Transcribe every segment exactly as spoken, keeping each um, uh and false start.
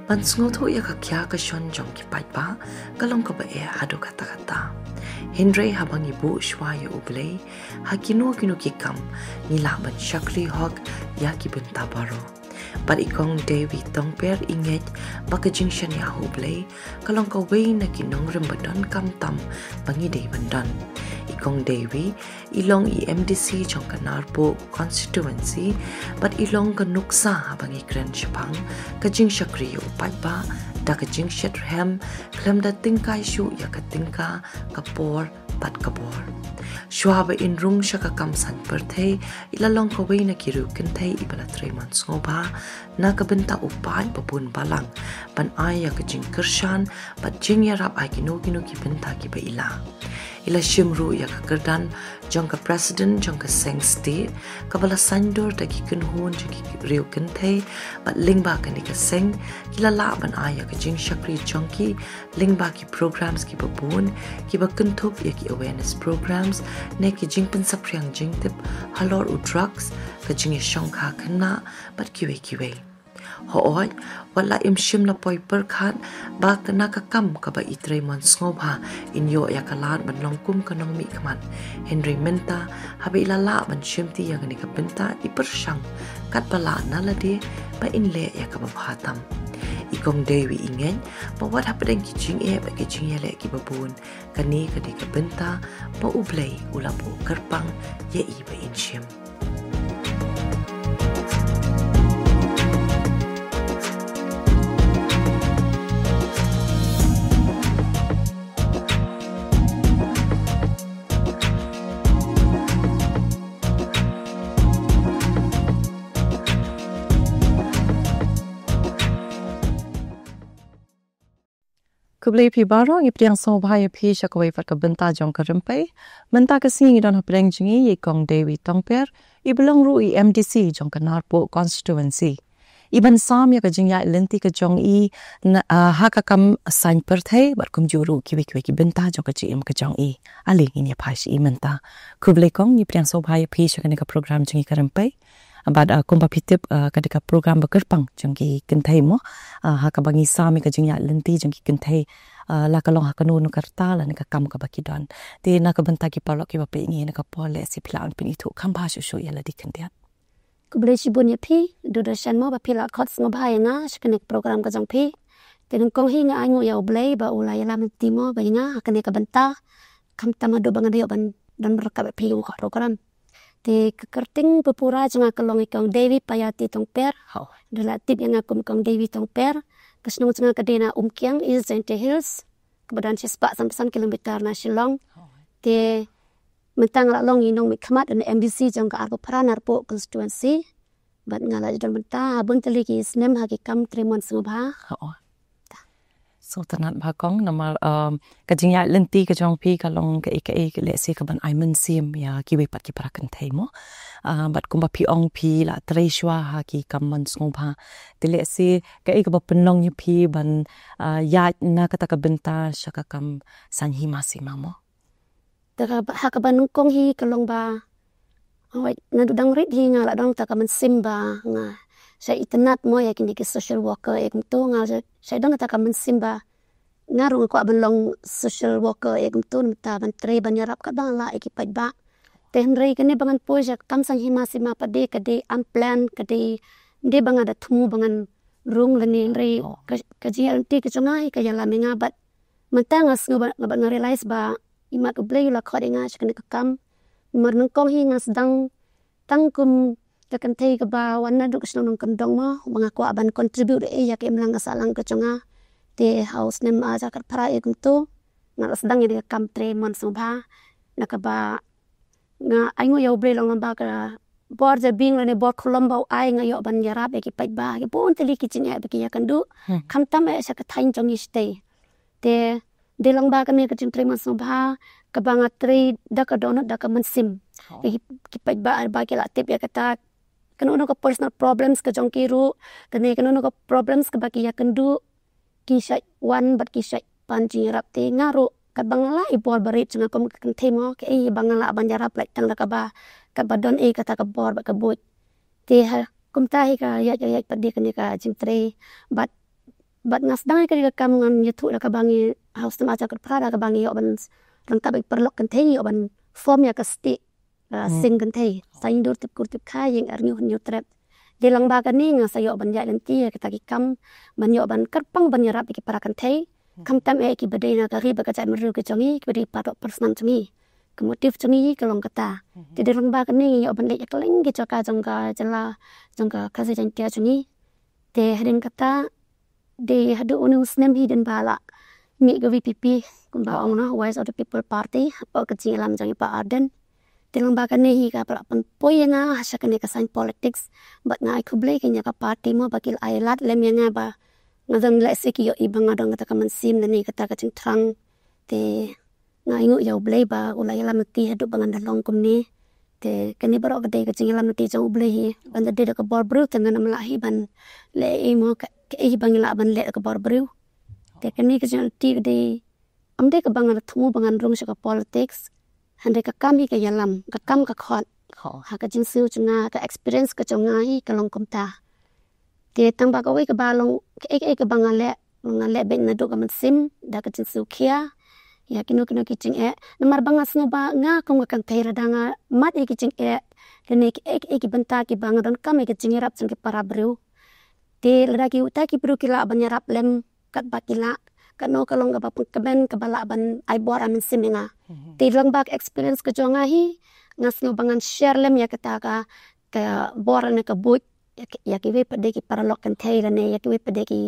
Ban sngewthuh ïa ka khia ka shon jong ki paidbah ka long kaba eh haduh katta katta. Hynrei haba ngi buh shuwa ïa U Blei ha kino kino ki kam, ngi lah ban shakri hok ïa ki bynta baroh. Bad i Kong Dewi Tongper i ngeit ba ka jingshaniah ha U Blei ka long kawei na ki nongrim ba donkam tam ba ngi dei ban don. I Kong Dewi i long i M D C jong ka Narpuh constituency, bad i long ka nuksa haba ngi kren shaphang ka jingshakri ïa u paidbah da ka jingshet rhem, khlem da tyngkai shuh ïa ka tyngka, ka por bad ka bor. Shuwa ba in rung sha ka kam saiñ pyrthei, i la long kawei na ki riewkynthei iba la trei mon sngewbha na ka bynta u paid ba bun balang, ban ai ïa ka jingkyrshan bad jingïarap ha kino kino ki bynta kiba i lah. I la shim ruh ïa ka kyrdan jong ka president jong ka seng state, kaba la saiñdur da ki kynhun jong ki riewkynthei, bad lyngba kane ka seng ki la lah ban ai ïa ka jingshakri jong ki lyngba ki programs kiba bun, kiba kynthup ïa ki awareness programs, ne ki jingpynsaphriang jingtip halor u drugs, ka jingïashongkha khynnah, bad kiwei kiwei. Hooid, wat la im shym la poi pyrkhat ba na ka kam kaba i trei mon sngewbha in ïoh ïa ka lad ban long kum ka nongmihkhmat. Hynrei mynta, haba i la lah ban shimti ïa kane ka bynta, i pyrshang katba lah na lade ba in leh ïa kaba bha tam. I Kong Dewi i ngeit ba wat hapdeng ki jingeh bad ki jingïaleh kiba bun, kane ka dei ka bynta ba U Blei u la buh kyrpang ïa i ba in shim. Khublei phi baroh, ngi pdiang sngewbha ïa phi sha kawei pat ka bynta jong ka Rympei. Mynta ka sngi ngi don hapdeng jong ngi ïa i Kong Dewi Tongper, iba long ruh i M D C jong ka Narpuh constituency. Iban sam ïa ka jingïaid lynti ka jong i na, ah, ha ka kam saiñ pyrthei bad kumjuh ruh kiwei kiwei ki bynta jong ka jingim ka jong i. Ale ngin ïa phai sha i mynta. Khublei Kong, ngi pdiang sngewbha ïa phi sha kane ka program jong ngi ka Rympei. Bad, ah, kumba phi tip, ah, ka dei ka program ba kyrpang jong ki kynthei mo. Ah, ha kaba ngi sam ïa ka jingïaid lynti jong ki kynthei, ah, la ka long ha kano kano ka rta lane ka kam kaba ki don. Te na ka bynta ki paralok kiba peit ngi na ka por, lehse phi lah ban pynithuh kham bha shuh shuh ïa lade khyndiat. Khublei shibun ïa phi Doordarshan mo ba phi la khot sngewbha ïa nga sha kane ka program ka jong phi. Te nyngkong hi nga ainguh ïa U Blei ba u la ïalam lynti mo ba ïa nga ha kane ka bynta. Khamtam haduh ba nga da ïoh ban don ryngkat bad phi ha ka program. Te ka kyrteng pura jong nga ka long i Kong Dewi Payati Tongper. Hooid. Da la tip ïa nga kum Kong Dewi Tongper. Ka shnong jong nga ka dei na Umkiang, East Jaintia Hills, kaba don shispah sanphew san kilometer na Shillong. Hooid. Te mynta nga la long i nongmihkhmat ne M D C jong ka arphew phra Narpuh constituency. Bad nga la ju don mynta ha bun tylli ki snem ha ki kam trei mon sngewbha. Hooid. Sngewtynnat bha Kong, namar, um, ka jingïaid lynti ka jong phi ka long kaei kaei, lehse kaban ai mynsiem ïa kiwei pat ki para kynthei mo. Ah, bad kumba phi ong phi la trei shuwa ha ki kam mon sngewbha. Te lehse kaei kaba pynlong ïa phi ban, ah, ïaid na kata ka bynta sha ka kam saiñ hima sima mo. Te ka ba, ha kaba nyngkong hi ka long ba, hooid, naduh dang rit hi nga la don kata ka mynsiem ba nga shah itynnad mo ïa kine ki social worker ïa kumto, nga shah, shah don kata ka mynsiem ba nga ruh nga kwah ban long social worker ïa kumto, mynta ban trei ban ïarap katba nga lah ïa ki paidbah. Te hynrei kane ba ngan poi sha ka kam saiñ hima sima pat de ka dei unplanned, ka dei, ym dei ba nga da thmu ba ngan rung lane, hynrei ka, ka jingïaid lynti ka jong nga hi ka ïalam ïa nga bad mynta nga sngew ba, nga bad nga realize ba imat U Blei u la khot ïa nga sha kane ka kam. Namar nyngkong hi nga sdang tang kum ka kynthei kaba wan naduh ka shnong nongkyndong mo, ba nga kwah ban contribute ïa ka imlang ka sahlang ka jong nga. Te ha u snem ar hajar khatphra ïa kumto nga la sdang ïa ka kam trei mon sngewbha, na kaba nga ainguh ïa U Blei long lyngba ka bor jabieng lane bor khlem ba u ai nga ïoh ban ïarap ïa ki paidbah ha ki bun tylli ki jingeh ba ki ïakynduh. Hmm. Khamtam eh sha ka thaiñ jong ngi shatei. Te dei lyngba kane ka jingtrei mon sngewbha kaba nga trei da ka dohnud da ka mynsiem. Oh. Ki, ki paidbah ba ki la tip ïa kata, kano kano ka personal problems ka jong ki ruh, kane kano kano ka problems kaba ki ïakynduh, ki shait wan bad ki shait pan jingïarap. Te nga ruh katba nga lah i bor barit jong nga kum ka kynthei mo, kaei ba nga lah ban ïarap lait tang da kaba, katba don ei kata ka bor bad ka buit. Te ha kumta hi ka ïaid, ïaid pat de kane ka jingtrei bad Bad nga sdang ïa ka kam ngan ïathuh da kaba ngi ha u snem ar hajar khatphra da kaba ngi ïoh ban ryngkat bad ki paralok kynthei ngi ïoh ban form ïa ka state, uh, seng kynthei. Sa ïing dur tip kur tip kha ïing ar hynñiew hynñiew trep. Dei lang ba kane nga sa ïoh ban ïaid lynti ïa kita ki kam ban ïoh ban kyrpang ban ïarap ïa ki para kynthei. Khamtam eh kiba dei na ka ri bad ka jaitbynriew ka jong ngi kiba dei ki para doh para snam jong ngi. Ka motive jong ngi ka long kata. Te dei lang ba kane ngi ïoh ban leit ïa kylleng ki jaka jong ka jylla jong ka Khasi Jaiñtia jong ngi. Te hadien kata dei haduh une u snem hi dei ba la mih ka V P P kumba ong noh, Voice of the People Party, hapoh ka jingïalam jong i Bah Ardent. Te lang ba kane hi kaba la pynpoi ïa nga ha sha kane ka sign politics. Bad nga ai khublei kein ïa ka party mo ba ki la ai lad lem ïa nga ba nga don lehse ki ïohi ba nga don kata ka mynsiem lane kata ka jingthrang. Te nga ainguh ïa U Blei ba u la ïalam lynti haduh ba ngan da long kumne. Te kane baroh ka dei ka jingïalam lynti jong U Blei hi. Ban da dei da ka bor briew te ngan ym lah hi ban leh ei mo ka, kaei hi ba ngi lah ban leh da ka bor briew. Te kane ka jinglynti ka dei, ym dei kaba ngan da thmu ba ngan rung sha ka politics. Hynrei ka kam hi ka ïalam, ka kam ka khot. Ha ka jingsngew jong nga, ka experience ka jong nga hi ka long kumta. Te tang ba kawei kaba long kaei kaei kaba nga leh, nga leh beit naduh ka mynsiem da ka jingsngewkhia ïa kino kino ki jingeh. Namar ba nga sngew ba nga kum ka kynthei lada nga mad ïa ki jingeh lane kaei kaei ki bynta kiba nga donkam ïa ka jingïarap jong ki para briew. Te lada kita ki briew ki lah ban ïarap lem katba ki lah, kano ka long kaba pynkmen kaba lah ban ai bor ha mynsiem ïa nga. Te lang ba ka experience ka jong nga hi nga sngew ba ngan share lem ïa kata ka, ka bor ne ka buit ïa ki, ïa kiwei pat de ki paralok kynthei lane ïa kiwei pat de ki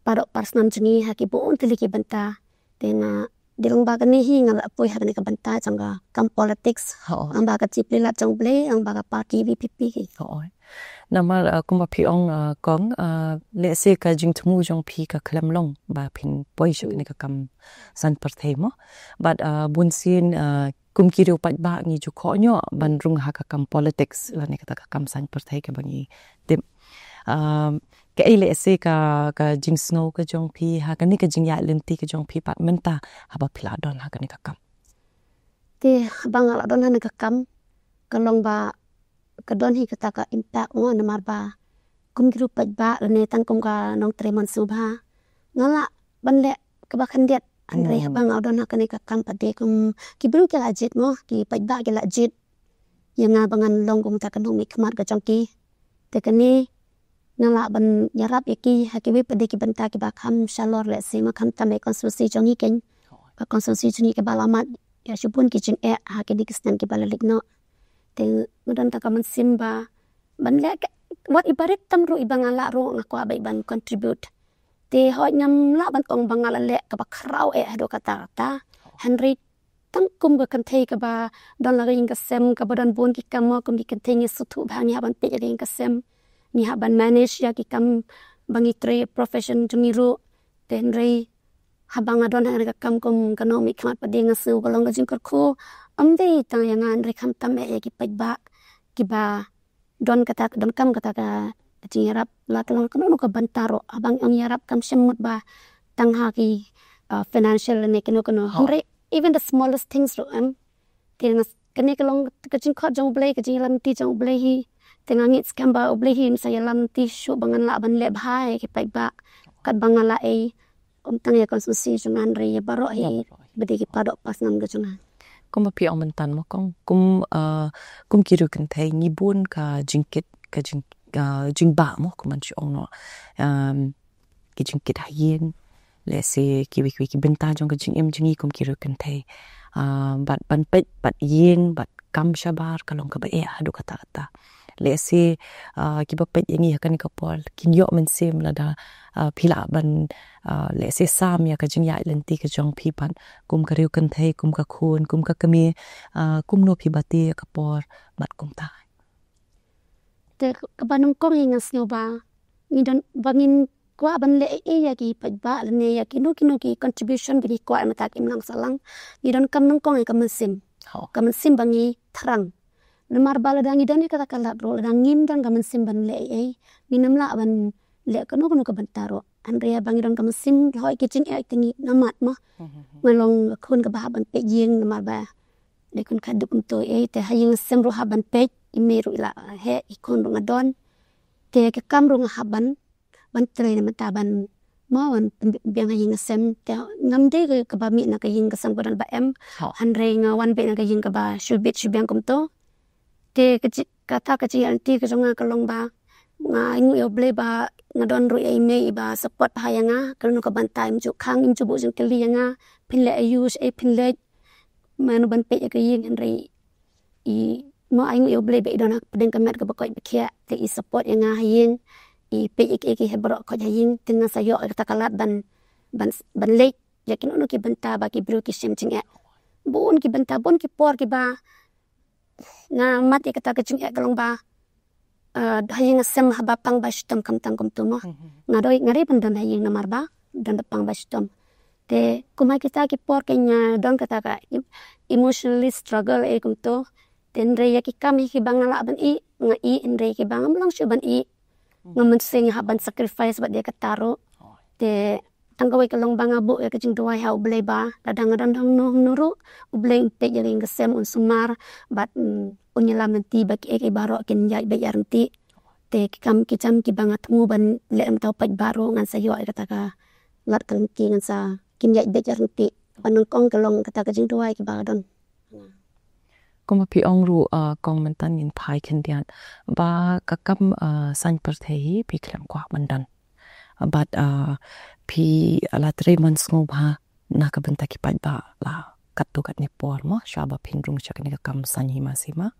para doh para snam jong ngi ha ki bun tylli ki bynta. Te nga dei lang ba kane hi nga la poi ha kane ka bynta jong ka kam politics. Ong ba ka jingpyllait jong U Blei, ong ba ka party V P P hi. Namar, uh, kumba phi ong, uh, kong, uh, lehse ka jingthmu jong phi ka khlem long ba phin poi sha kane ka kam sign pyrthei mo. Bad, uh, bunsien, uh, kum ki riew paidbah ngi ju khoh ñiuh ban rung ha ka kam politics lane kata ka kam sign pyrthei kaba ngi tip. Um, kaei lehse ka, ka jingsngew ka jong phi ha kane ka jingïaid lynti ka jong phi pat mynta haba phi la don ha kane ka kam? Te haba nga la don ha kane ka kam ka long ba ka don hi kata ka impact mo, namar ba kum ki riew paidbah lane tang kum ka nongtrei mon sngewbha nga lah ban leh kaba khyndiat. Hynrei haba nga don ha kane ka kam pat de kum ki briew ki la jied mo, ki paidbah ki la jied ïa nga ba ngan long kum kata ka nongmihkhmat ka jong ki. Te kane nga lah ban ïarap ïa ki ha kiwei pat de ki bynta kiba kham shalor lehse ma khamtam ïa ka constituency jong ngi kein. Ka constituency jong ngi kaba la mad ïa shibun ki jingeh ha kine ki snem kiba la leit noh. Te nga don kata ka mynsiem ba ban leh ka, wat iba rit tam ruh iba nga lah ruh nga kwah beit ban contribute. Te hooid ngam lah ban ong ba nga la leh kaba khraw eh haduh katta katta. Hynrei tang kum ka kynthei kaba don la ka ïing ka sem kaba don bun ki kam mo, kum ki kynthei ngi sngewthuh bha ngi hap ban peit ïa ka ïing ka sem, ngi hap ban manage ïa ki kam ba ngi trei, profession jong ngi ruh. Te hynrei haba nga don ha ka kam kum ka nongmihkhmat pat de nga sngew ka long ka jingkyrkhu ym dei tang ïa nga hynrei khamtam eh ïa ki paidbah kiba don kata, donkam kata ka jingïarap la ka long kano kano ka bynta ruh. Haba ngi ong ïarap kam shym mut ba tang ha ki, uh, financial ne kano kano. Hynrei even the smallest things ruh em. Te nga s-, kane ka long ka jingkhot jong U Blei, ka jingïalam lynti jong U Blei hi. Te nga ngeit skhem ba U Blei hi un sa ïalam lynti shuh ba ngan lah ban leh bha ïa ki paidbah katba nga lah ei. Ym tang ïa ka constituency jong nga hynrei ïa baroh hi, ba dei ki para doh para snam ka jong nga. Kumba phi ong mynta mo kong, kum, uh, kum ki riew kynthei ngi bun ka jingkit, ka jing, uh, jingbah mo kumban shu ong noh. Um, ki jingkit ha ïing, lehse kiwei kiwei ki bynta jong ka jingim jong ngi kum ki riew kynthei. Uh, bad ban peit bad ïing bad kam shabar ka long kaba eh haduh katta katta. Lehse, ah, kiba peit ïa ngi ha kane ka por kin ïoh mynsiem lada, ah, phi lah ban, ah, lehse sam ïa ka jingïaid lynti ka jong phi pat kum ka riew kynthei, kum ka khun, kum ka kmie, ah, kumno phi bati ïa ka por bad kumta. Te kaba nyngkong ïa nga sngew ba ngi don ba ngin kwah ban leh ei ei ïa ki paidbah lane ïa kino kino ki contribution ba ngi kwah mynta ki imlang sahlang. Ngi donkam nyngkong ïa ka mynsiem. Ka mynsiem ba ngi thrang. Namar ba lada ngi don ïa kata ka lad ruh, lada ngim don ka mynsiem ban leh ei ei, ngin ym lah ban leh kano kano ka bynta ruh. Hynrei ba ngi don ka mynsiem, la hoi ki jingeh te ngi namar mo. Nga long khun kaba hap ban peit ïing namar ba dei khun khatduh kumto ei, te ha ïing sem ruh hap ban peit, i mei ruh i la heh, i khun ruh nga don. Te ka kam ruh nga hap ban ban trei na mynta ban mo wan pynbiang ha ïing ha sem, te ngam dei ka, kaba mih na ka ïing ka sem ka don ba em. Hynrei nga wan beit na ka ïing kaba shu bit shu biang kumto. Te ka ji-, kata ka jingïaid lynti ka jong nga ka long ba nga ainguh ïa U Blei ba nga don ruh ïa i mei iba support bha ïa nga, kano ka bynta im ju khang, im ju buh jingkylli ïa nga, phin leh aïu, shaei phin leit. Mano ban peit ïa ka ïing, hynrei i, mo, ainguh ïa U Blei ba i don ha pdeng ka met kaba koit ba khiah, te i support ïa nga ha ïing, i peit ïa kiei kiei baroh koit ha ïing, te nga sa ïoh ïa kata ka lad ban, ban, ban leit ïa kino kino ki bynta ba ki briew ki shem jingeh. Bun ki bynta, bun ki por kiba nga mad ïa kata ka jingeh ka long ba, eh, ha ïing ha sem haba pang ba shitom, khamtam kumto mo. Nga dei, nga dei ban don ha ïing namar ba don da pang ba shitom. Te kumba kita ki por ki nga don kata ka em-, emotionally struggle eh kumto. Te hynrei ïa ki kam hi kiba nga lah ban ïeh, nga ïeh, hynrei kiba ngam long shuh ban ïeh, nga mynsiem nga hap ban sacrifice bad ïa kata ruh. Te tang kawei ka long ba nga buh ïa ka jingduwai ha U Blei ba lada nga don hangno hangno ruh, U Blei un peit ïa ka ïing ka sem, un sumar bad, mm, un ïalam lynti ba kiei kiei baroh kin ïaid beit ïaryntih. Te ki kam ki jam kiba nga thmu ban leh mynta u paidbah ruh ngan sa ïoh ïa kata ka lad ka lynti, ngan sa, kin ïaid beit ïaryntih. Ba nyngkong ka long kata ka jingduwai kiba nga don. Kumba phi ong ruh, ah, kong, mynta ngin phai khyndiat ba ka kam, ah, saiñ pyrthei hi phi khlem kwah ban don. Bad, ah, phi la trei mon sngewbha na ka bynta ki paidbah la katto katne por mo, shwa ba phin rung sha kane ka kam saiñ hima sima.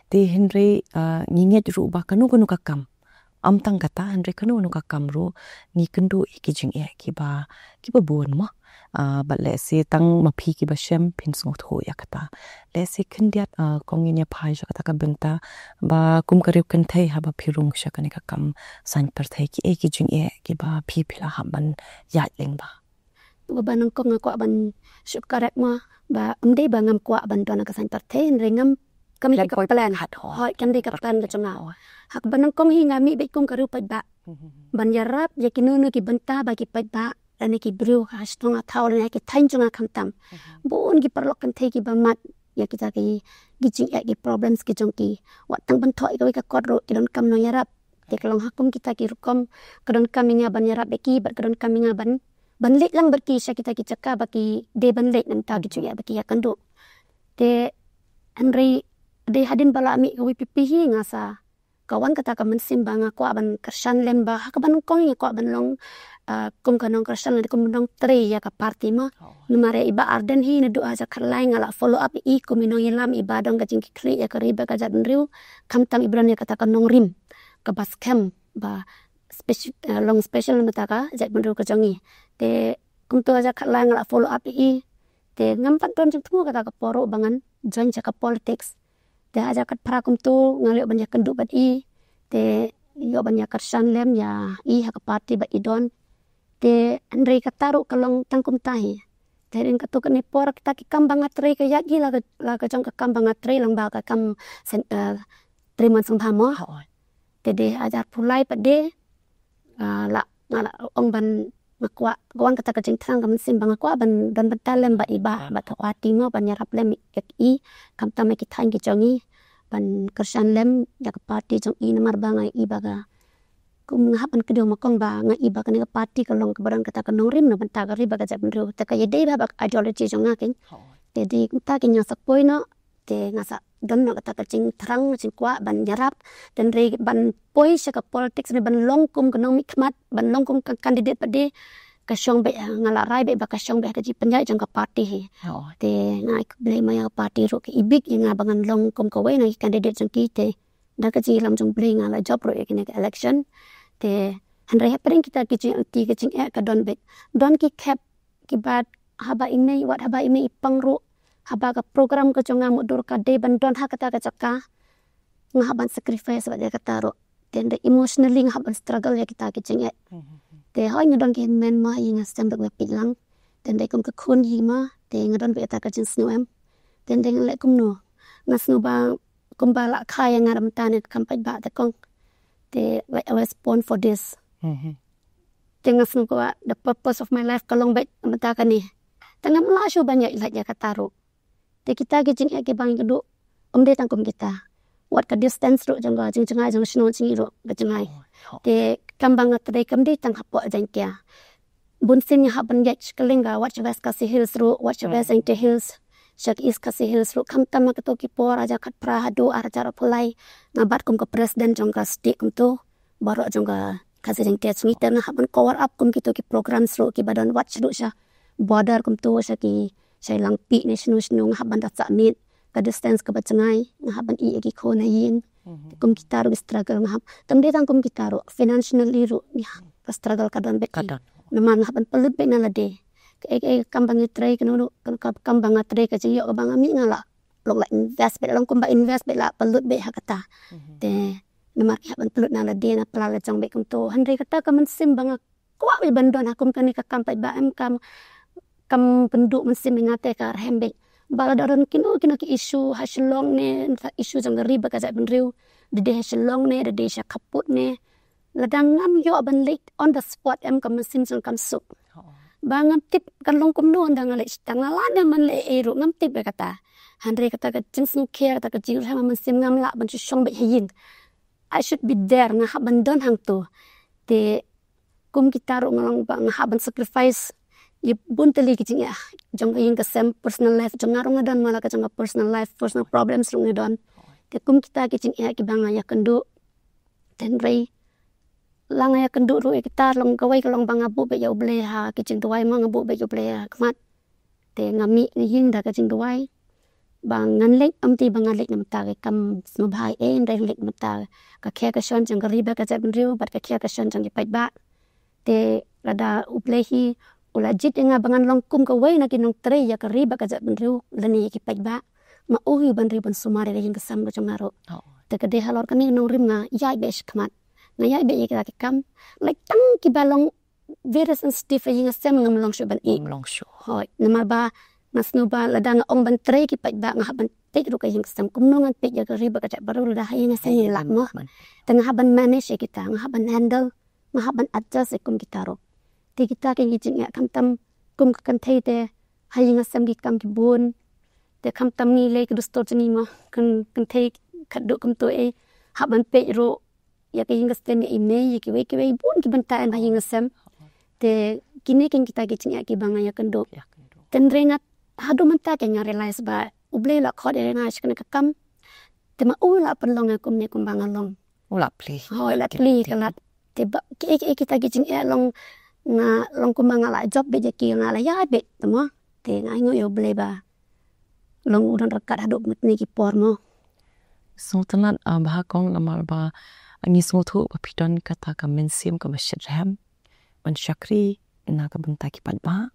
Te hynrei, ah, ngi ngeit ruh ba kano kano ka kam, ym tang kata, hynrei kano kano ka kam ruh ngi kynduh ïa ki jingeh kiba, kiba bun mo. Ah, bad lehse tang ma phi kiba shem phin sngewthuh ïa kata. Lehse khyndiat, ah, kong, ngin ïa phai sha kata ka bynta ba kum ka riew kynthei haba phi rung sha kane ka kam saiñ pyrthei kiei ki jingeh kiba phi, phi la hap ban ïaid lyngba. Ba nyngkong nga kwah ban shu correct mo ba ym dei ba ngam kwah ban don ha ka saiñ pyrthei, hynrei ngam, kam dei ka plan. Hooid, kam dei ka plan ka jong nga. Ha kaba nyngkong hi nga mih beit kum ka riew paidbah ban ïarap ïa kino kino ki bynta ba ki paidbah lane ki briew ha shnong ha thaw lane ha ki thaiñ jong nga khamtam. Bun ki paralok kynthei kiba mad ïa kita ki, ki jingeh, ki problems ki jong ki. Wat tang ban thoh ïa kawei ka kot ruh ki donkam nongïarap. Te ka long ha kum kita ki rukom, ka donkam ïa nga ban ïarap ïa ki bad ka donkam ïa nga ban, ban leit lang bad ki sha kita ki jaka ba ki dei ban leit, namar ki jingeh ba ki ïakynduh. Te hynrei dei hadien ba la mih ka VPP hi nga sa, ka wan kata ka mynsiem ba nga kwah ban kyrshan lem ba ha kaba nyngkong nga kwah ban long, ah, kum ka nongkyrshan lane kum nongtrei ïa ka party mo. Namar ïa i Bah Ardent hi naduh hajar khatlai nga la follow up ïa i kum i nongïalam iba don ka jingkitkhlieh ïa ka ri bad ka jaitbynriew, khamtam iba don ïa kata ka nongrim kaba skhem ba speci-, ah, long special namar kata ka jaitbynriew ka jong i. Te kumto hajar khatlai nga la follow up ïa i. Te ngam pat don jingthmu kata ka por ruh ba ngan join sha ka politics. Te hajar khatphra kumto nga la ïoh ban ïakynduh bad i. Te ïoh ban ïakyrshan lem ïa i ha ka party ba i don. Te hynrei kata ruh ka long tang kumta hi. Te hadien katto katne por kita ki kam ba nga trei ka ïaid hi la ka, la ka jong ka kam ba nga trei lang ba ka kam sen-, eh, trei mon sngewbha mo. Te dei hajar arphew lai pat dei, ah, la, nga la ong ban, nga kwah, ka wan kata ka jingthrang ka mynsiem ba nga kwah ban don bynta lem bad i Bah, bad ka party mo, ban ïarap lem ïa i, khamtam ïa ki thaiñ ki jong i, ban kyrshan lem ïa ka party jong i namar ba nga i ba ka, kum nga hap ban kdew ma kong ba nga i ba kane ka party ka long kaba don kata ka nongrim na bynta ka ri bad ka jaitbynriew. Te ka ïadei bha bad ka ideology jong nga keiñ. Te dei kumta keiñ nga sa poi noh. Te nga sa don noh kata ka jingthrang jingkwah ban ïarap. Te hynrei ban poi sha ka politics ne ban long kum ka nongmihkhmat, ban long kum ka candidate pat dei ka shong beit, nga la rai beit ba ka shong beit ha ka jingpynïaid jong ka party hi. Te nga ai khublei ma ïa ka party ruh ka i bit ïa nga ba ngan long kum kawei na ki candidate jong ki. Te da ka jingïalam jong U Blei nga la jop ruh ïa kane ka election. Te hynrei hapdeng kita ki jingangki ki jingeh ka don beit, don ki khep kiba haba i mei, wat haba i mei i pang ruh, haba ka program ka jong nga mutdur ka dei ban don ha kata ka jaka, nga hap ban sacrifice bad ïa kata ruh. Te hynrei emotionally nga hap ban struggle ïa kita ki jingeh. Te hooid nga don ki hynmen mo, i nga stem bad nga peit lang. Te hynrei kum ka khun hi mo, te nga don bad ïa kata ka jingsngew em. Te hynrei nga leh kumno, nga sngew ba kumba la kha ïa nga da mynta ne ka kam paidbah te kong. Te, like, I was born for this. Te nga sngew ba the purpose of my life ka long beit mynta kane. Te ngam lah shuh ban ïaid lait ïa kata ruh. Te kita ki jingeh kiba ngi duh, ym dei tang kum kita. Wat ka distance ruh jong ka jingjngai jong shnong jong ngi ruh ka jngai. Te kam ba nga trei kam dei tang hapoh Jaiñtia. Bun sien nga hap ban ïaid kylleng ka West, West Khasi Hills ruh, West, West Jaintia Hills, sha ka East Khasi Hills ruh, khamtam ha kato ki por, hajar khatphra haduh arhajar arphew lai, nga bat kum ka president jong ka state kumto, baroh jong ka Khasi Jaintia Hills, nga hap ban cover up kum kito ki programs ruh kiba don wat shaduh sha border kumto, sha ki, sha Langpih ne shano shano, nga hap ban da submit ka distance kaba jngai, nga hap ban ïeh ïa ki khun ha ïing. Kum kita ruh ki struggle nga hap. Kam dei tang kum kita ruh, financially ruh, ïa, ka struggle ka don beit. Namar nga hap ban pynlut beit na lade. Kaei kaei ka kam ba nga trei, kano kano ka kam ba nga trei, ka jingïoh kaba nga mih, nga lah long lah invest beit, long kumba invest beit, lah pynlut beit ha kata. Te namar nga hap ban pynlut na lade, na pla la jong beit kumto. Hynrei kata ka mynsiem ba nga kwah beit ban don ha kum kane ka kam paidbah, em kam, kam pynduh mynsiem ïa nga te ka rhem beit. Ba lada don kino kino ki issue ha Shillong ne, issue jong ka ri bad ka jaitbynriew, da dei ha Shillong ne, da dei sha khappud ne, lada ngam ïoh ban leit on the spot, em ka mynsiem jong kam suk. Ba ngam tip kan long kumno ynda nga leit, tang la lad ne man leh ei ruh, ngam tip ïa kata. Hynrei kata ka jingsngewkhia, kata ka jingrhem ha mynsiem, ngam lah ban shu shong beit ha ïing. I should be there, nga hap ban don hangto. Te kum kita ruh nga long ba nga hap ban sacrifice ïa bun tylli ki jingeh jong ka ïing ka sem, personal life jong nga ruh nga don, ma la ka jong ka personal life, personal problems ruh nga don. Te kum kita ki jingeh kiba nga ïakynduh. Te hynrei la nga ïakynduh ruh ïa kita, long kawei ka long ba nga buh beit ïa U Blei ha ki jingduwai, ma nga buh beit ïa U Blei ha khmat. Te nga mih na ïing da ka jingduwai ba ngan leit, ym dei ba nga leit na bynta ka kam sngewbha ei, hynrei leit na bynta ka khia ka shon jong ka ri bad ka jaitbynriew bad ka khia ka shon jong ki paidbah. Te lada U Blei hi u la jied ïa nga ba ngan long kum kawei na ki nongtrei ïa ka ri bad ka jaitbynriew lane ïa ki paidbah, ma u hi u ban ri ban sumar ïa ka ïing ka sem ka jong nga ruh. Te ka dei halor kane ka nongrim nga ïaid beit shakhmat, nga ïaid beit ïa kita ki kam, lait tang kiba long very sensitive ha ïing ha sem ngam long shuh ban ïeh. Ngam long shuh. Hooid, namar ba nga sngew ba lada nga ong ban trei ki paidbah, nga hap ban peit ruh ka ïing ka sem. Kumno ngan peit ïa ka ri bad ka jaitbynriew lada ha ïing ha sem ngi lap mo. Te nga hap ban manage ïa kita, nga hap ban handle, nga hap ban adjust ïa kum kita ruh. Te kita ki jingeh, khamtam kum ka kynthei te ha ïing ha sem ki kam ki bun. Te khamtam ngi lei ka dustur jong ngi mo, kan kynthei khatduh kumto ei, hap ban peit ruh ïa ka ïing ka sem, ïa i mei, ïa kiwei kiwei bun ki bynta em ha ïing ha sem. Te kine kin kita ki jingeh kiba nga ïakynduh. Te hynrei nga haduh mynta te nga realize ba U Blei u la khot ïa nga sha kane ka kam. Te ma u la pynlong ïa kumne kumba nga long. U la plie. Hooid, la plie ka lad. Te ba kiei kiei kita ki jingeh long, nga long kumba nga la jop beit ïa ki, nga la ïaid beit te mo. Te nga ainguh ïa U Blei ba long u don ryngkat haduh mynne ki por mo. Sngewtynnat, ah, Bah Kong, namar ba ngi sngewthuh ba phi don kata ka mynsiem kaba shitrhem ban shakri na ka bynta ki paidbah,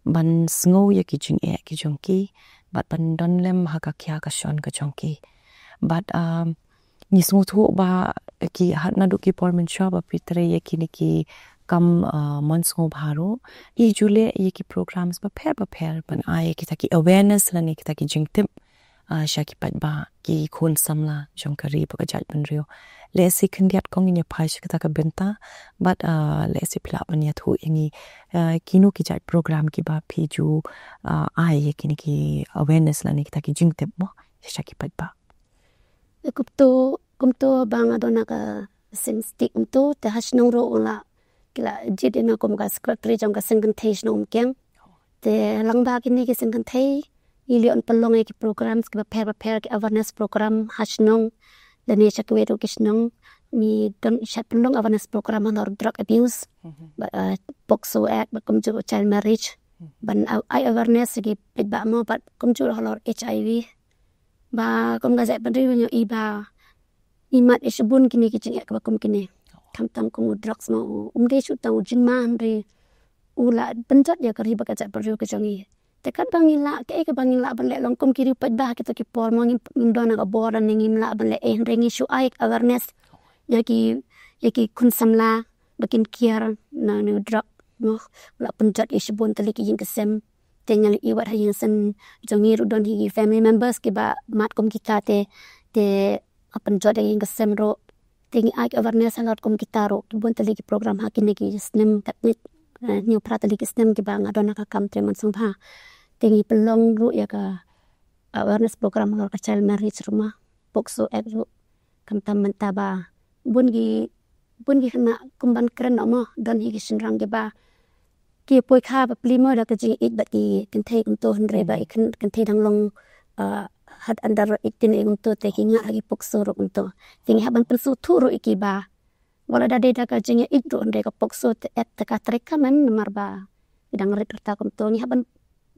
ban sngew ïa ki jingeh ki jong ki, bad ban don lem ha ka khia ka shon ka jong ki. Bad, ah, ngi sngewthuh ba ki, ha, naduh ki por mynshuwa ba phi trei ïa kine ki kam, ah, mon sngewbha ruh, phi ju leh ïa ki programs bapher bapher ban ai ïa kita ki awareness lane kita ki jingtip, ah, sha ki paidbah, ki khun samla jong ka ri bad ka jaitbynriew. Lehse khyndiat Kong ngin ïa phai sha kata ka bynta, bad, ah, lehse phi lah ban ïathuh ïa ngi, ah, kino ki jait program kiba phi ju, ah, ai ïa kine ki awareness lane kita ki jingtip mo sha ki paidbah. Kumto, kumto ba nga don ha ka seng state kumto, te ha shnong ruh la, ki la jied ïa nga kum ka secretary jong ka seng kynthei shnong Umkiang. Te lyngba kine ki seng kynthei ngi leh, yn pynlong ïa ki programs kiba pher bapher, ki awareness program ha shnong lane sha kiwei ruh ki shnong. Ngi don shait pynlong awareness program halor drug abuse, ba, eh, POCSO Act, bad kumjuh child marriage, ban ai awareness ïa ki paidbah mo, bad kumjuh halor HIV. Ba kum ka jaitbynriew ngi ïohi ba imat ïa shibun kine ki jingeh kiba kum kine. Khamtam kum u drugs mo, um dei shuh tang u jingma, hynrei u la pynjot ïa ka ri bad ka jaitbynriew ka jong ngi. Te katba ngi lah, kaei kaba ngi lah ban leh, long kum ki riew paidbah kito ki por mo ngim, ngim don na ka bor ne ngim lah ban leh ei, hynrei ngi shu ai awareness ïa ki, ïa ki khun samla ba kin kiar na, na u drug mo. U la pynjot ïa shibun tylli ki ïing ki sem. Te ngi la ïohi wat ha ïing sem jong ngi ruh don hi ki family members kiba mad kum kita te, te la pynjot ïa ïing ka sem ruh. Te ngi ai awareness halor kum kita ruh, ki bun tylli ki program ha kine ki snem katne, eh, hynñiew phra tylli ki snem kiba nga don ha ka kam trei mon sngewbha. Te ngi pynlong ruh ïa ka awareness program halor ka child marriage ruh ma, POCSO Act ruh. Khamtam mynta ba bun ki, bun ki khynnah kum ban kren noh mo, don hi ki shynrang kiba ki poi kha ba pli mo da ka jingïeit bad ki kynthei kumto, hynrei ba i kyn- kynthei dang long, ah, hat under eighteen e kumto, te ki ngah ha ki POCSO ruh kumto. Te ngi hap ban pynsngewthuh ruh ïa ki ba wat la da dei da ka jingïeit ruh, hynrei ka POCSO te Act te ka trei ka man namar ba ki dang rit rta kumto. Ngi hap ban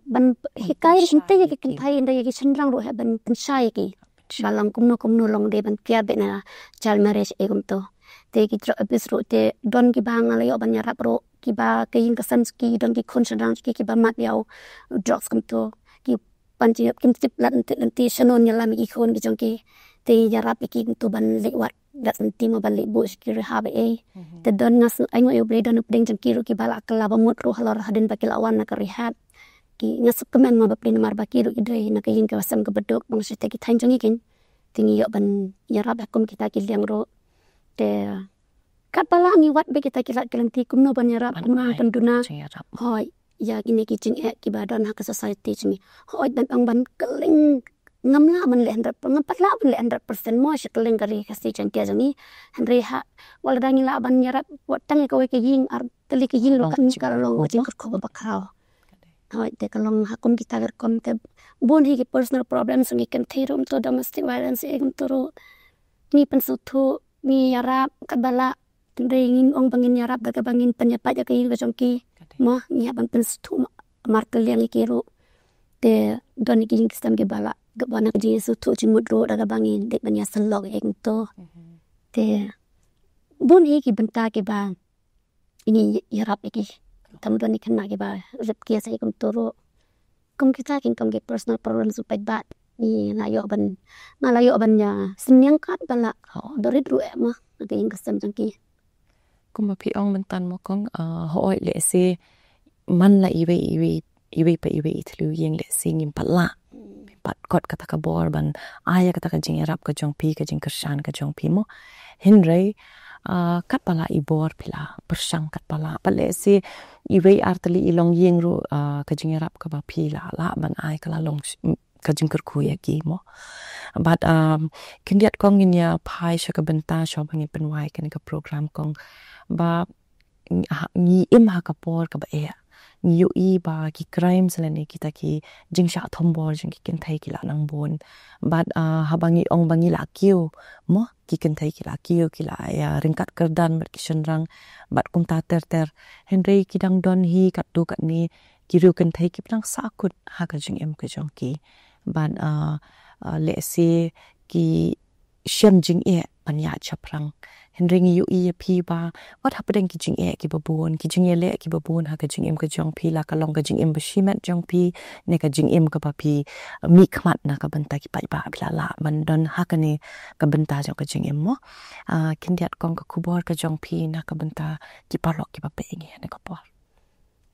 ban hikai ruh kumto ïa ki kynthei, hynrei ïa ki shynrang ruh hap ban pynshai ïa ki ba long kumno kumno long, dei ban kiar beit na child marriage e kumto. Te ki drug abuse ruh te don kiba nga la ïoh ban ïarap ruh, kiba ka ïing ka sem ki don ki khun shynrang ki kiba mad ïa u drugs kumto. Ki pan jingïap, kim tip lad lynti lynti shano ïalam ïa ki khun ki jong ki. Te ïarap ïa ki kumto ban leit wad lad lynti mo ban leit buh sha ki rehab e. Te don, nga sngew ainguh ïa U Blei, don u pdeng jong ki ruh kiba la kylla ba mut ruh halor hadien ba ki la wan na ka rehab. Ki, nga sngewkmen mo ba pdeng namar ba ki ruh ki dei na ka ïing ka sem kaba duk, bang shisha ki thaiñ jong ngi kin. Te ngi ïoh ban ïarap ha kum kita ki liang ruh. Te katba lah ngi wad beit kita ki lad ki lynti kumno ban ïarap, kumno ban duna. Hooid, ïa kine ki jingeh kiba don ha ka society jong ngi. Hooid, ban ong ban kylleng, ngam lah ban leh hundred, ngam pat lah ban leh hundred percent mo sha kylleng ka Ri Khasi Jaiñtia jong ngi. Hynrei ha, wat lada ngi lah ban ïarap wat tang ïa kawei ka ïing, ar tylli ka ïing ruh, ka long ka jingkyrkhu kaba khraw. Hooid, te ka long ha kum kita ki rukom te bun hi ki personal problems jong ki kynthei ruh kumto, domestic violence e kumto ruh. Ngi pynsngewthuh, ngi ïarap katba lah. Hynrei ngim ong ba ngin ïarap da kaba ngin pynïapait ïa ka ïing ka jong ki. Mo, ngi hap ban pynsngewthuh ma-, markylliang ïa ki ruh. Te don ïa ki ïing ki sem kiba lah, kaba na ka jingsngewthuh jingmut ruh da kaba ngin dei ban ïasyllok ïa ki kumto. Te bun hi ki bynta kiba ngi ïarap ïa ki. Tam don ïa ki khynnah kiba rape case ïa ki kumto ruh. Kum kita kin kum ki personal problems u paidbah. Ngi la ïoh ban, nga la ïoh ban ïa synñiang katba lah. Ba rit ruh eh mo na ka ïing ka sem jong ki. Kumba phi ong mynta mo kong, ah, hooid, lehse man la iwei iwei, iwei pa iwei i thliew ïing, lehse ngim pat lah, ngim pat kot kata ka bor ban ai ïa kata ka jingïarap ka jong phi, ka jingkyrshan ka jong phi mo. Hynrei, ah, katba lah i bor phi la pyrshang katba lah. Pat lehse iwei ar tylli i longïing ruh, ah, ka jingïarap kaba phi la lah ban ai ka la long sh-, ka jingkyrkhu ïa ki mo. Bad, um, khyndiat kong ngin ïa phai sha ka bynta shuwa ba ngin pynwai kane ka program kong. Ba ngi, ha, ngi im ha ka por kaba eh. Ngi ïohi ba ki crimes lane kita ki jingshah thombor jong ki kynthei ki la nang bun. Bad, ah, haba ngi ong ba ngi la kiew mo, ki kynthei ki la kiew, ki la ïa ryngkat kyrdan bad ki shynrang bad kumta ter ter. Hynrei ki dang don hi katto katne ki riew kynthei kiba dang sahkut ha ka jingim ka jong ki. Bad, ah, ah, lehse ki shem jingeh ban ïaid shaphrang. Hynrei ngi ïohi ïa phi ba wat hapdeng ki jingeh kiba bun, ki jingïaleh kiba bun ha ka jingim ka jong phi, la ka long ka jingim ba shimet jong phi ne ka jingim kaba phi, ah, mihkhmat na ka bynta ki paidbah, phi la lah ban don ha kane ka bynta jong ka jingim mo. Ah, khyndiat kong, ka khubor ka jong phi na ka bynta ki paralok kiba peit ïa ngi ha kane ka por.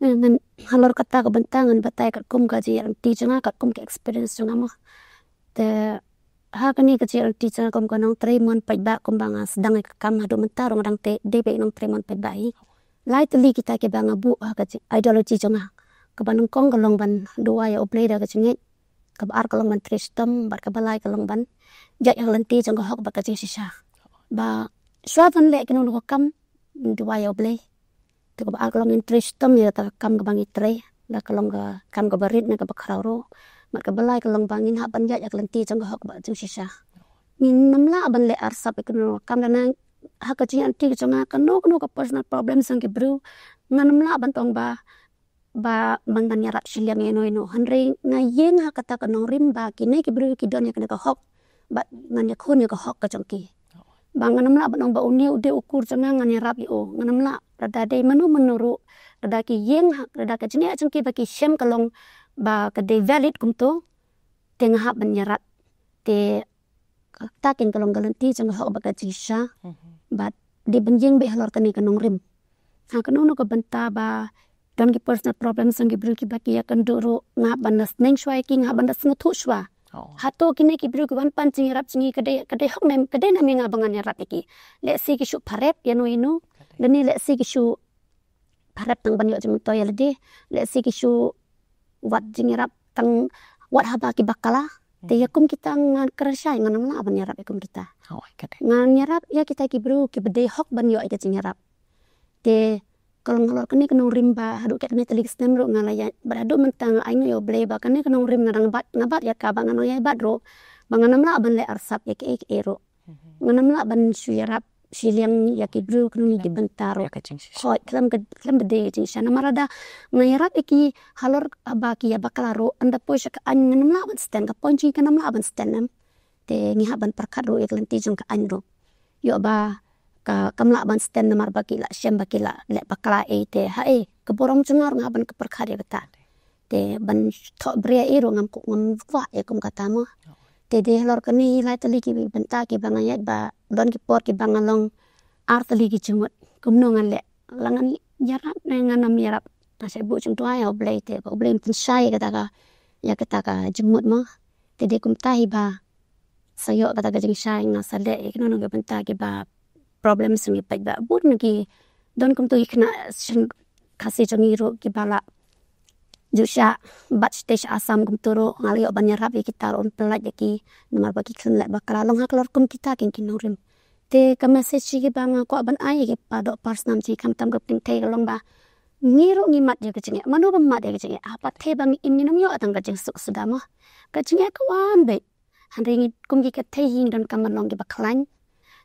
Ngan, ngan, halor kata ka bynta ngan batai katkum ka jingïaid lynti jong nga, katkum ka experience jong nga mo. Te ha kane ka jingïaid lynti jong nga kum ka nongtrei mon paidbah, kumba nga sdang ïa ka kam haduh mynta ruh nga dang dei beit nongtrei mon paidbah hi. Lai tylli kita kiba nga buh ha ka jing-, ideology jong nga. Kaba nyngkong ka long ban duwai ïa U Blei da ka jingngeit. Kaba ar ka long ban trei shitom, bad kaba lai ka long ban ïaid ïa ka lynti jong ka hok bad ka jingshisha. Ba shuwa ban leh kino kino ka kam, duwai ïa U Blei. Te kaba ar ka long ngin trei shitom ïa kata ka kam kaba ngi trei, la ka long ka kam kaba rit ne kaba khraw ruh. Bad kaba lai ka long ba ngin hap ban ïaid ïa ka lynti jong ka hok bad jingshisha. Ngin ym lah ban leh arsap ïa kano kano ka kam, lane ha ka jingïaid lynti jong nga, kano kano ka personal problems jong ki briew, ngan ym lah ban ong ba, ba, ba ngan ïarap shiliang ïano ïano. Hynrei nga ïeng ha kata ka nongrim ba kine ki briew ki don ïa kane ka hok, bad ngan ïakhun ïa ka hok ka jong ki. Ba ngan ym lah ban ong ba une u dei u kur jong nga, ngan ïarap ïa u. Ngan ym lah, lada dei mano mano ruh, lada ki ïeng ha, lada ka jingeh jong ki ba ki shem ka long ba ka dei valid kumto, te nga hap ban ïarap. Te kata kin ka long ka lynti jong ka hok bad ka jingshisha. Bad dei ban ïeng beit halor kane ka nongrim. Ha kano kano ka bynta ba don ki personal problems jong ki briew kiba ki ïakynduh ruh, nga hap ban da sneng shuwa ïa ki, nga hap ban da sngewthuh shuwa. Hato kine ki briew ki wan pan jingïarap jong ngi ka dei, ka dei hok ne, ka dei ne em ïa nga ba ngan ïarap ïa ki. Lehse ki shu pharep ïano ïano, lane lehse ki shu pharep tang ban ïoh jingmyntoi ïa lade, lehse ki shu wad jingïarap tang wat haba ki bakla. Te ïa kum kita ngan kren shai, ngan ym lah ban ïarap ïa kum kita. Ngan ïarap ïa kita ki briew kiba dei hok ban ïoh ïa ka jingïarap. Te ka long halor kane ka nongrim ba haduh katne tylli ki snem ruh nga la ïaid, bad haduh mynta nga ai nguh ïa U Blei ba kane ka nongrim nga dang bat, nga bat ïa ka ba nga nang ïai bat ruh, ba nga nam lah ban leh arsap ïa kiei kiei ruh. Nga nam lah ban shu ïarap shiliang ïa ki briew khnang ki bynta ruh. Ïa ka jingshisha. Hooid, khlem ka, khlem ka dei ka jingshisha. Namar lada nga ïarap ïa ki halor ba ki ïa bakla ruh, ynda poi sha ka aiñ nga nam lah ban stand, ka point jong ngi ka nam lah ban stand, em. Te ngi hap ban pyrkhat ruh ïa ka lynti jong ka aiñ ruh. Ïoh ba ka, kam lah ban stand namar ba ki la shem ba ki la leh bakla ei, te haei ka burom jong nga ruh nga hap ban ka pyrkhat ïa kata. Te ban thoh bria ei ruh ngam ku, ngam kwah ïa kum kata mo. Te dei halor kane lai tylli ki bynta kiba nga ïaid ba don ki por kiba nga long ar tylli ki jingmut. Kumno ngan leh, la ngan ïarap ne ngan ym ïarap. Nga shait buh jingduwai ïa U Blei te ba U Blei un pynshai ïa kata ka, ïa kata ka jingmut mo. Te dei kumta hi ba sa ïoh kata ka jingshai, nga sa leh ïa kino kino ki bynta kiba problem jong ngi paidbah. Bun na ki, don kumto ki khynnah shisha Khasi jong ngi ruh kiba la ju shah bat shatei sha Assam kumto ruh, nga la ïoh ban ïarap ïa kita ruh, un pyllait ïa ki namar ba ki khlem leh bakla. Long ha ka lor kum kita ki, ki nongrim. Te ka message jong ngi ba nga kwah ban ai ïa ki para doh para snam jong ngi khamtam ka pynthei ka long ba ngi ruh ngi mad ïa ka jingeh. Mano bym mad ïa ka jingeh? Ha pyrthei ba ngi im ngi nym ïoh tang ka jingsuk suda mo. Ka jingeh ka wan beit. Hynrei ngi kum ki kynthei hi ngi donkam ban long kiba khlaiñ.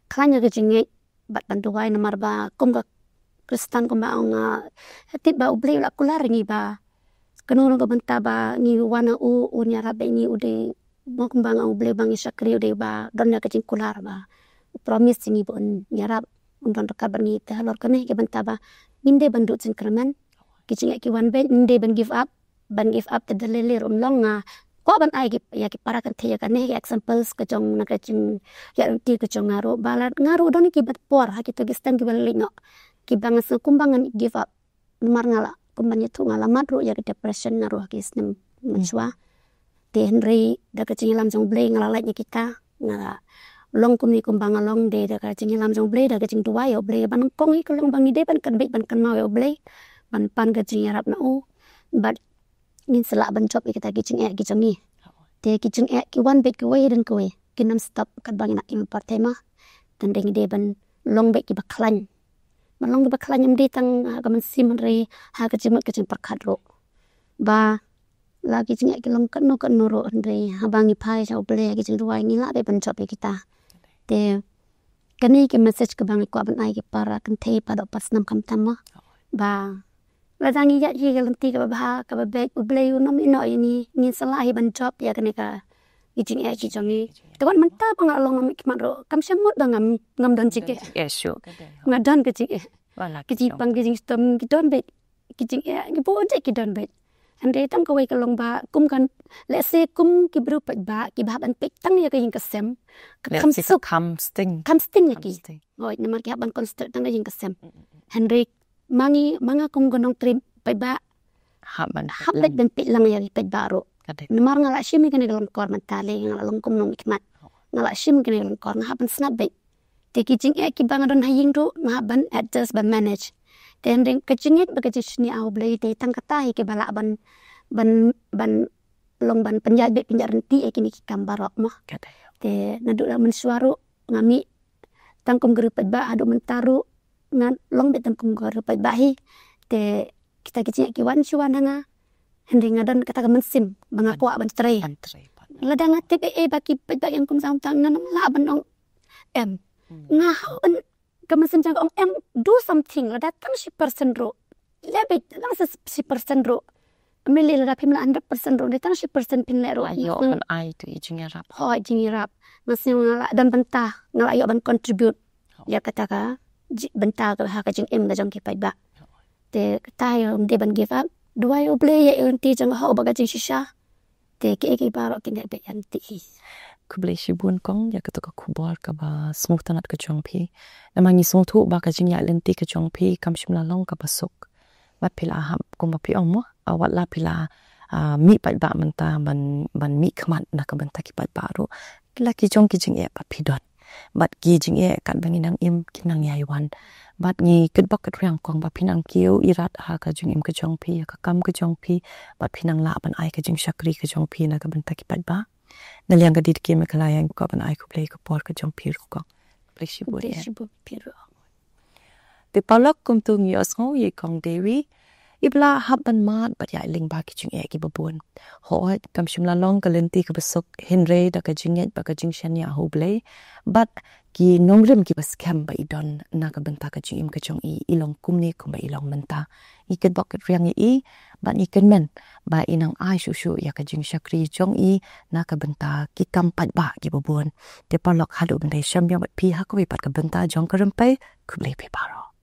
Khlaiñ ïa ka jingngeit bad ban duwai namar ba kum ka Khristan kumba ong, ah, nga tip ba U Blei u la kular ïa ngi ba kano kano ka bynta ba ngi wan ha u, un ïarap bad ngi, u dei mo kumba nga ong U Blei ba ngi shakri, u dei ba don ïa ka jingkular ba u promise ïa ngi ba un ïarap, un don ryngkat bad ngi. Te halor kane ka bynta ba ngim dei ban duh jingkyrmen. Ki jingeh ki wan beit, ngim dei ban give up. Ban give up te da lei lei ruh ym long. Nga kwah ban ai ki, ïa ki para kynthei ïa kane ka examples ka jong na ka jingïaid lynti ka jong nga ruh, ba lada nga ruh don kiba por ha kito ki snem kiba leit noh kiba nga sngew kumba ngan give up. Namar nga la, kumba ngi ïathuh, nga la mad ruh ïa ka depression nga ruh ha ki snem mynshuwa. Te hynrei da ka jingïalam jong U Blei nga la lait na kita, nga la long kumne kumba nga long, dei da ka jingïalam jong U Blei, da ka jingduwai ïa U Blei. Ba nyngkong hi ka long ba ngi dei ban kynbeit ban kynmaw ïa U Blei, ban pan ka jingïarap na u. Bad ngin sa lah ban jop ïa kita ki jingeh ki jong ngi. Te ki jingeh ki wan beit kawei hadien kawei, kin ym stop katba ngi nang im ha pyrthei mo. Te hynrei ngi dei ban long beit kiba khlaiñ. Ban long kiba khlaiñ ym dei tang ha ka mynsiem hynrei ha ka jingmut ka jingpyrkhat ruh. Ba la ki jingeh ki long katno katno ruh, hynrei haba ngi phai sha U Blei ha ka jingduwai ngi lah beit ban jop ïa kita. Te kane ka message kaba nga kwah ban ai ki para kynthei, para doh para snam khamtam mo. Ba lada ngi ïaid hi ha ka lynti kaba bha kaba beit, U Blei un ym ïehnoh ïa ngi, ngin sa lah hi ban jop ïa kane ka, ki jingeh ki jong ngi. Te wat mynta ba nga long ïa ngi khmat ruh kam shym mut ba ngam, ngam don jingeh. Ïa shuh. Nga don ka jingeh. Ki jingpang ki jingshitom ki don beit. Ki jingeh ki bun jait ki don beit. Hynrei tang kawei ka long ba kum kan, let's say kum ki briew paidbah kiba hap ban peit tang ïa ka ïing ka sem, ka kham suk, kham sting, kham sting ïa ki. Hooid, namar ki hap ban concentrate tang ïa ka ïing ka sem. Hynrei ma ngi, ma nga kum ka nongtrei paidbah, hap ban, hap ban peit lang ïa ki paidbah ruh. Namar nga la shim ïa kane ka lyngkor mynta lei, nga la long kum nongmihkhmat. Nga la shim ïa kane ka lyngkor, nga hap ban sngap beit. Te ki jingeh kiba nga don ha ïing ruh nga hap ban adjust, ban manage. Te hynrei ka jingngeit bad ka jingshaniah ha U Blei te tang kata hi kaba lah ban, ban, ban long ban pynïaid beit pynïaid ryntih ïa kine ki kam baroh mo. Te naduh la mynshuwa ruh nga mih tang kum ka riewpaidbah, haduh mynta ruh nga long beit tang kum ka riewpaidbah hi. Te kita ki jingeh ki wan shu wan ha nga, hynrei nga don kata ka mynsiem ba nga kwah ban trei. Lada nga tip ei ei ba ki paidbah ïeng kumjuh kumta, nga nym lah ban ong em. Nga hap ban, ka mynsiem jong nga ka ong em, do something, lada tang shi percent ruh. Leh beit tang shi, shi percent ruh. Ym lei lada phim lah hundred percent ruh, dei tang shi percent phin leh ruh. Ïoh ban ai tu i jingïarap. Hooid, jingïarap. Nga sngew nga la don bynta, nga la ïoh ban contribute ïa kata ka bynta ka ha ka jingim ka jong ki paidbah. Te kata ïa ym dei ban give up. Duwai ïa U Blei ïa ka lynti jong nga, hok ba ka jingshisha te kiei kiei baroh kin ïa beit ïa lynti hi. Khublei shibun kong ïa kata ka khubor kaba sngewtynnat ka jong phi. Namar ngi sngewthuh ba ka jingïaid lynti ka jong phi kam shym la long kaba suk. Bad phi la hap kumba phi ong mo, wat la phi la mih paidbah mynta ban, ban mih khmat na ka bynta ki paidbah ruh, la ki jong ki jingeh pat phi don. Bad ki jingeh katba ngi nang im ki nang ïai wan. Bad ngi kitbok kitrwiang kong ba phi nang kiew irat ha ka jingim ka jong phi, ha ka kam ka jong phi, bad phi nang lah ban ai ka jingshakri ka jong phi na ka bynta ki paidbah. Na liang ka D D K Meghalaya ngi kwah ban ai khublei ka por ka jong phi ruh kong. Khublei shibun. Khublei shibun phi ruh. Te paralok, kumta ngi ïohsngew ïa i Kong Dewi iba la hap ban mad bad ïa lyngba ki jingeh kiba bun. Hooid, kam shym la long ka lynti kaba suk, hynrei da ka jingngeit bad ka jingshaniah ha U Blei bad ki nongrim kiba skhem ba i don na ka bynta ka jingim ka jong i, i long kumne kumba i long mynta. Ngi kynbok kynriang ïa i bad ngi kyrmen ba i nang ai shuh shuh ïa ka jingshakri jong i na ka bynta ki kam paidbah kiba bun. Te paralok, haduh ban da ïashem biang bad phi ha kawei pat ka bynta jong Ka Rympei, khublei phi baroh.